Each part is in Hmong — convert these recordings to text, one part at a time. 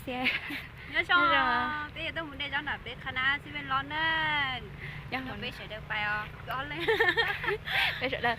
Xiab. Nyob zoo, peb yuav tuaj mus de zaub nram peb qhab na, xij peb los na. Nyob zoo peb sawv daws pais os, peb sawv daws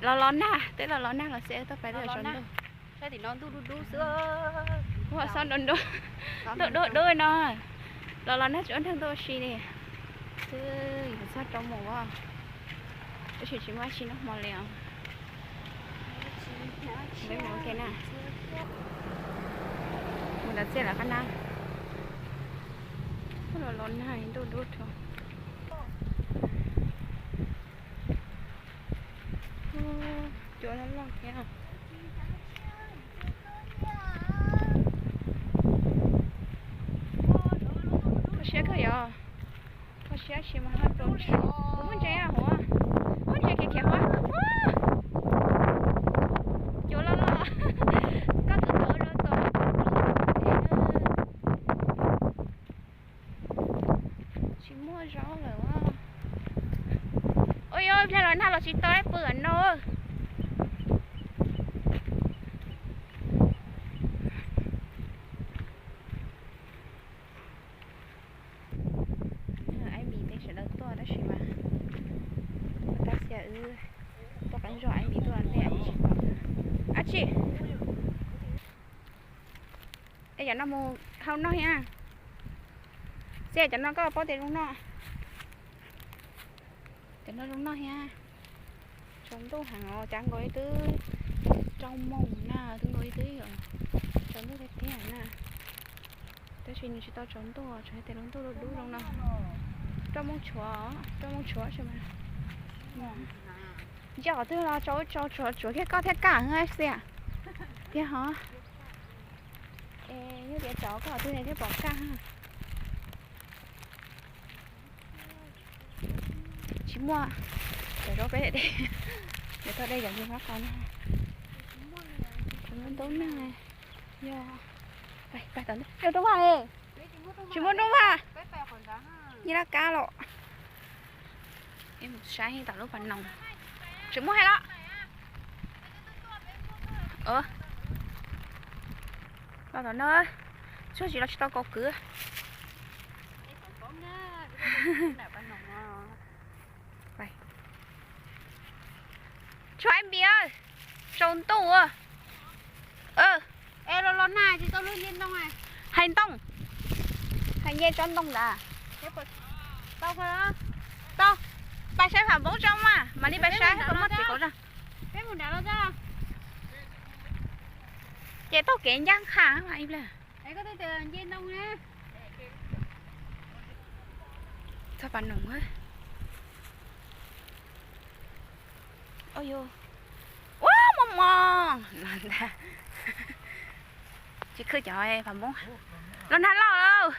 los los nag, peb los los nag los xij tuaj pais tuaj tsaus ntuj. Saib tim no ntuj dub dub xwb. Ua xob dub dub, ntuj dub dub no. Los los nag tsis ua neeg tuaj ua si li. Twb yuav txog rau mus as, tab sis tsis muaj dab tsi noj hmo li os. Peb mus ua ke na. Mus nram txiaj lawv qab na. Los los nag ntuj dub rau. Cua loj loj thiab. Kho siab kawg yog. Kho siab sis mas ho rau ntshai. Kuv muaj ntses hov, muaj ntses khiav khiav hov. Cua loj loj. Koj tus tuav rau tus. Tsis muaj zaub lawm. Ua yog ib pliag los nag los tsis tau pw no. Aib Mis tej sawv daws tuaj tab sis mas tab sis wb tuaj qeeb zog, Aib Mis tuaj ntej Aib Mis tsis pom. Ab tsi, es cov no mus hau noj thiab. Xij cov no koj paub tias zoo noj. Cov no zoo noj thiab. Tsaus ntuj heev os, cas nkaus li twb rau moos na, twb nkaus li twb tsaus ntuj tiag tiag na. Tab sis nws tsis tau tsaus ntuj, tsuas yog tias lub ntuj dub dub zoo no. Rau moos tshuav, rau moos tshuav tsis mas. Ntsia qhov twg los tsaus tsaus tsuav tsuav kiag koj thiaj kaj xwb tiag hov. Es yog tias tsaus koj qhov twg thiaj pom kaj. Tsis muaj. Cov zaub peb de, yuav tau de cov ntses mab qau no. Tsis muaj ntaub nag. Yog, pais tom ntej, yog rooj vag li. Tsis muaj rooj vag. Nyob laj kab los. Mus saib tom lub pas noog. Tsis muaj hais los. Los tom no, tsuag tsis los tsis tau kaus kwv. Tsuag Aib Mis, tsaus ntuj. Hais ntoo, hais nce tsob ntoo ntag. Tau, pais saib Pham Npoob tso mas, mam li pais saib koj muaj txiv kauv zog. Ces taug kev ncaj qha ib pliag. Txog pas noog. Ua mos mos no ntag. Tsis khwb cov Pham Npoob. Los nag loj lawm.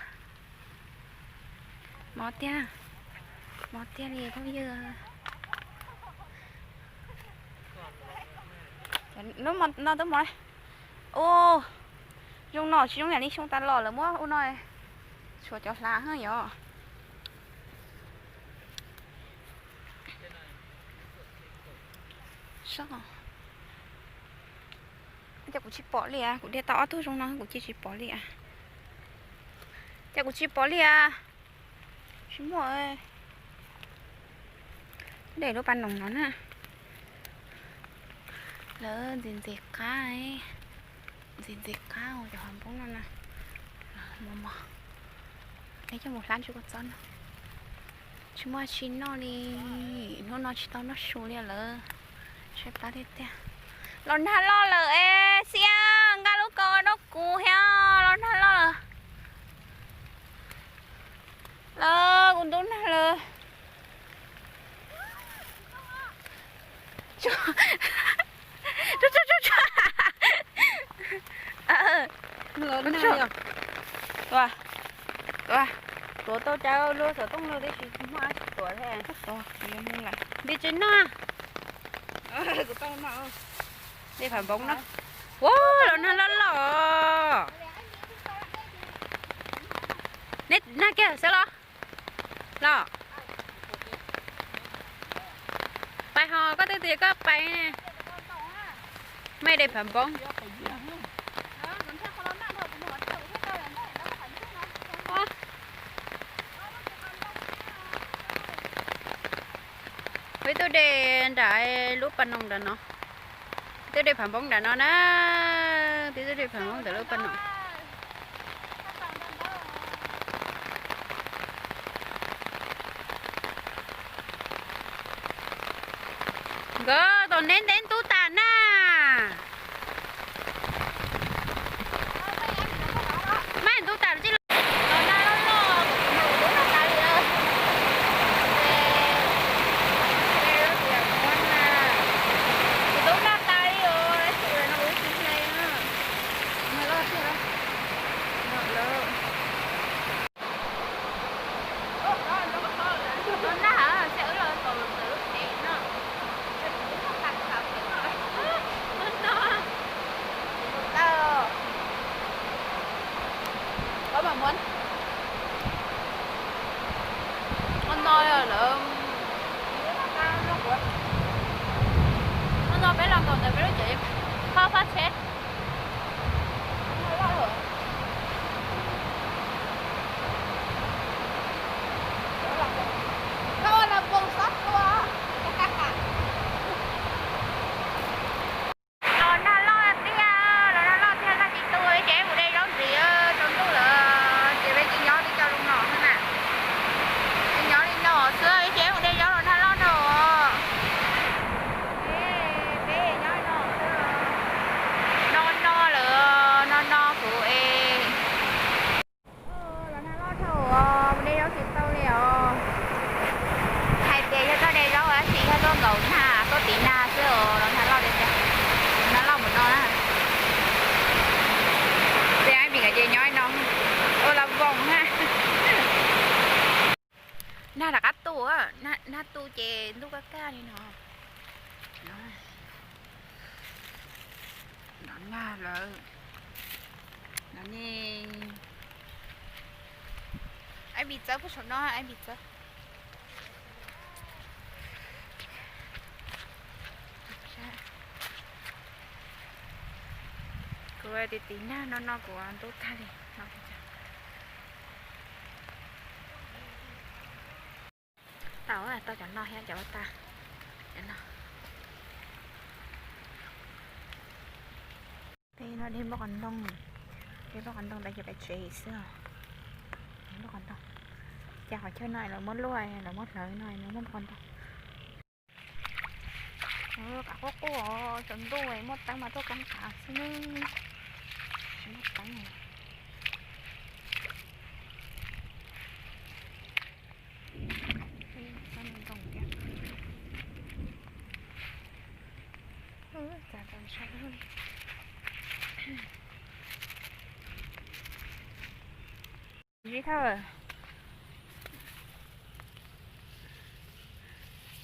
Mos tiag, mos tiag li phooj ywg. Lub no twb mos. Ua, zoo no tsis zoo yam li xyoo tas los lawv muab ua no. Tshuav cov hlav heev yom. Cas kuv tsis pom li as, kuv de tau ob tug zoo no kuv cia tsis pom li as. Cas kuv tsis pom li as. Tsis muaj. Twb de lub pas noog no na. Lawv ntxim ntxim qab, ntxim ntxim qab cov Pham Npoob no na. Mos mos. Peb coj mus hlab tsis kua txob no. Tsis muaj tsi noj li. Hnub no tsis tau noj su li lawm. Tshaib plab tiag tiag. Los nag loj lawm es Xiab, nqa lub kaus noj kuv thiab, los nag loj lawm. Lawv, kuv ntub nag lawm. Tuav tau cas luag xov tooj luag tib si muaj tuav thiab. Npis tsis noj. Kuv tau no. Dej Pham Npoob no. Ua, los nag loj loj. Neb nag kiag xwb los? Los. Pais ho koj twb tias koj pais. Mej dej Pham Npoob. Dej nram lub pas noog nram no, twb dej phav npoob nram no na, twb dej phav npoob ntawm lub pas noog. Nkawd tos neb ntev ntub tas na. Maj ntub tas tsis los. Los nag loj loj, kuv tus nag tas li. Kuv tus nag tas li os, tab sis no kuv tsis hle na. Nag loj thiab. Los nag hab, ces wb los tom lub tsev no. Ua no lawm, ua no peb los nkaum ntawm peb lub tsev, kho fab tsheb. Los nag loj tiag, los nag loj tiag, nag tsis tu, ces mus de zaub ntxiv, tsaus ntuj lawm ces peb tsis nyob li cas li no na. Tsis nyob li no xwb, ces mus de zaub los nag loj no. Peb nyob no xwb, no no lawm, no no kuv es. Los nag loj dhau os, mus de zaub tsis tau li os. Hais tias yog tuaj de zaub tab sis yog tuaj nkaum nag, tuaj tiv nag xwb os, los nag loj tiag tiag. Nag loj mus no na. Ces Ab Npis nkawd ces nyob no ua la voos na. Nag rov qab tu, nag tu ces ntuj kaj kaj li no. No nag lawm. No ne. Ab Npis txawb puag saum no, Ab Npis txawb. Kuv tiv tiv nag no no kuv ntub tag li no. Tau, tau cov no thiab cov tas. Cov no. Peb no dej nplooj qos ntoo, dej nplooj qos ntoo ntawd ces peb tsev xwb os. Nplooj qos ntoo. Cas qhov chaw no lawv muab luaj, lawv muab hlawv no lawv muab nplooj qos ntoo. Kav quaj quaj, tsaus ntuj muaj teeb mas tuaj koob kav xwb nawb. Tsis muaj teeb. Zib thawj.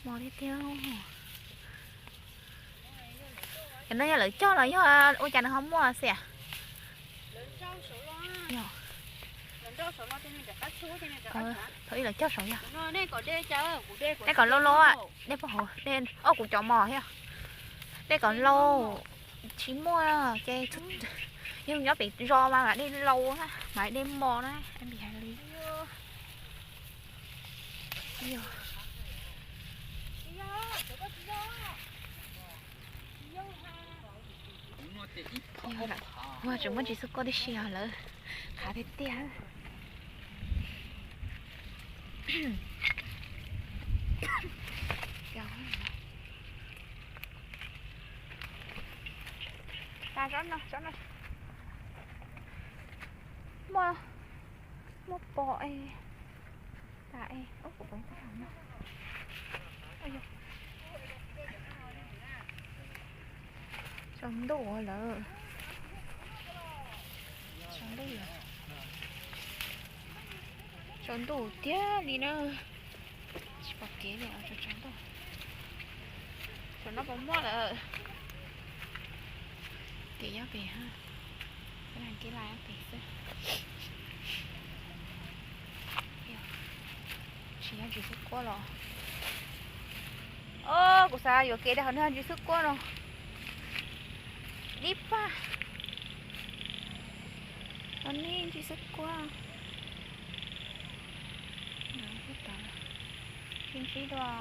Mos tiag tiag. Cov no yog lawv cog los yog ua cas nws ho muaj xiam? Thaum ub lawv cog saud yog. Dej kom lauj lauj, dej pog hauv, dej, o kuv cov mos thiab. Dej kom lauj, tsis muaj ces yog nyob pem zos mas mam dej lauj na, mam dej mos na, Ab Npis hais li. Ua tseem muaj ntsis xub kuab tib si os lawm, qhav tiag tiag. Muaj, muaj pom es, tas es, ub, kuv pom ib tug no. Tsaus ntuj lawm. Tsaus ntuj lawm. Tsaus ntuj tiag li na. Tsis pom kev li, tsaus ntuj. Tsaus no puas muaj lawm. Kev nyob pem ha. Kev laj pem xwb. Tsis yog ntsis xub kuab los. Os, kuv xav yuav kev rau hauv no ntsis xub kuab no. Dib pag. Hauv no ntsis xub kuab. Ntsib dua.